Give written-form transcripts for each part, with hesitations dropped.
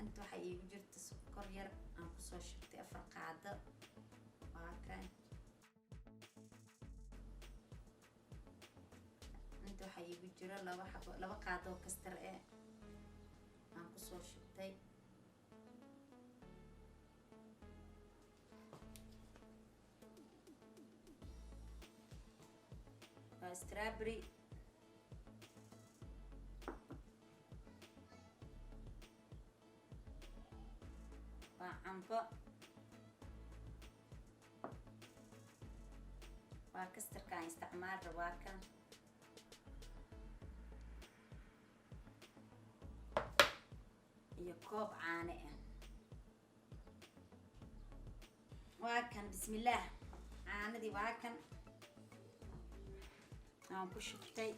Inta waxaa iigu jirta sokor yar aan kusoo shubtay 4 qaado. Waa kan. Inta waxaa iigu jira 2 xabo, 2 qaado oo kastar aan kusoo shubtay. Waa strawberry. Waa cambo. Waa kastarka aan isticmaal rabaa kan. Iyo koob caano ah. Waa kan, bismillaah. Caanadii waa kan aan ku shubtay.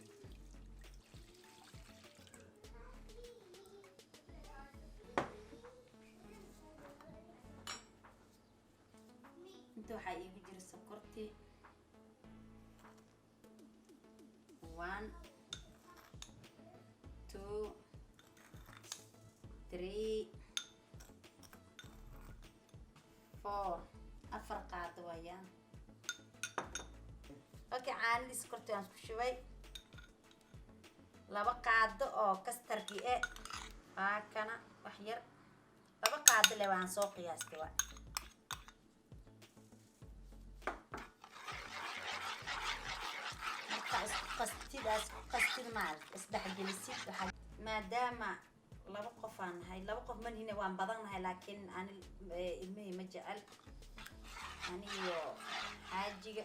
Inta waxaa iigu jira sokortii. 1, 2, 3, 4, 4 qaado waayaan. Okay, caanadii sokortii waan isku shubay. 2 qaado oo kastarkii waa kana wax yar. 2 qaado leh waan soo qiyaastay waa. Marka isku qastid, isku qastid maaragtay, isdhexgelisid. Waxaa maadaama 2 qof aan nahay, 2 qof manhina waan badan nahay, laakiin ani ilmihii ma jecel. Ani iyo xaajiga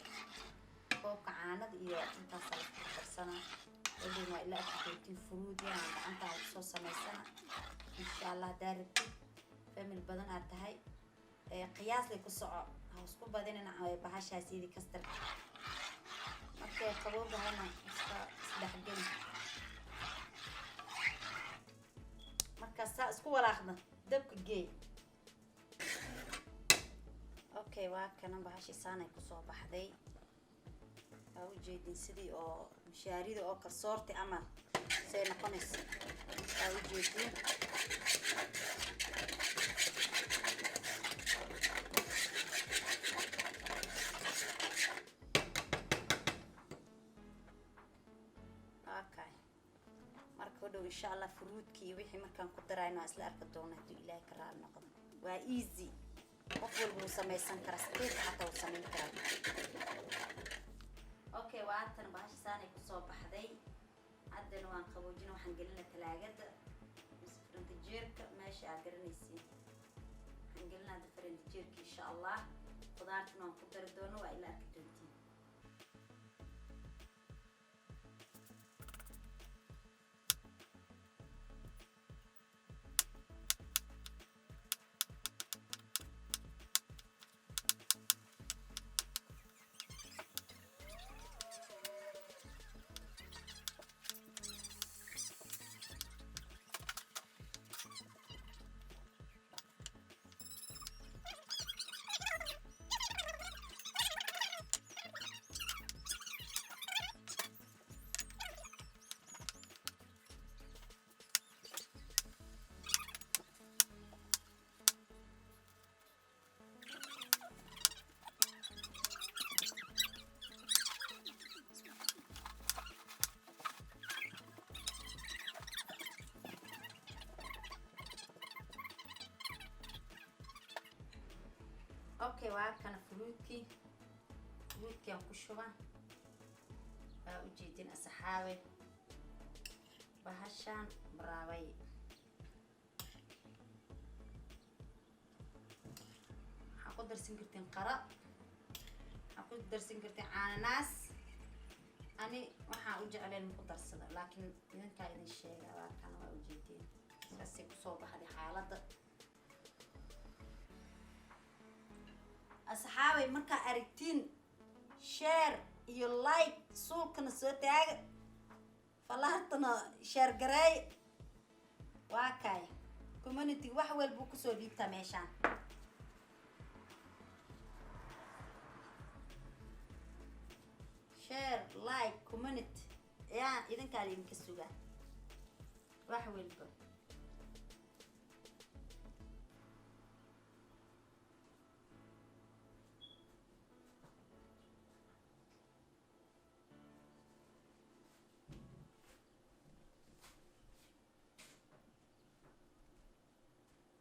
koobka caanada iyo intaas la isku darsanaa. Hadhow waa ilaa 4 furuud yar aan gacantaada kusoo samaysana. Insha Allah haddaa rabtid family badan aad tahay, qiyaas lay ku soco, ha isku badinina bahashaas iyadii kastarka. Markay qabowdahayna iska isdhexgeli. Markaa saa isku walaaqda, dabka geey. Okay, waa kana bahashii saanay kusoo baxday. Waa ujeedin sidii oo mishaarida oo kalsoorti camal say noqonayso. Waa ujeedin. Okay. Marka hodhow insha Allah furuudkii iyo wixii markaan ku darayno waan isla arki doonaa hadduu Ilaahay ka raali noqdo. Waa easy. Qof walba wuu samaysan karaa, saqiirka xataa wuu samayn karaa. Okay, waa tan bahasha saanay kusoo baxday. Haddana waan qaboojina, waxaan gelinaa talaagada mise farantijeerka, meesha aad garanaysiin. Waxaan gelinaa hadda farantijeerka insha Allah. Khudaartana waan ku dari doona, waa ila arki doontiin. Okay, waa kana furuudkii. Furuudkii aan ku shubaa. Waa ujeedin asxaabe. Bahashaan baraabay. Waxaa ku darsan kartiin qara. Waxaa ku darsan kartiin cananaas. Ani waxaan u jecleen ma ku darsada, laakiin idinkaa idin sheega. Waa kana, waa ujeedin. Saasay kusoo baxday xaaladda. Asxaabay, markaa aragtiin share iyo like, suulkana soo taaga, falaartana share gareey. Waa kay community wax walbuu kusoo dhiibtaa meeshaan. Share, like, community yaa idinkaa idinka sugaa wax walba.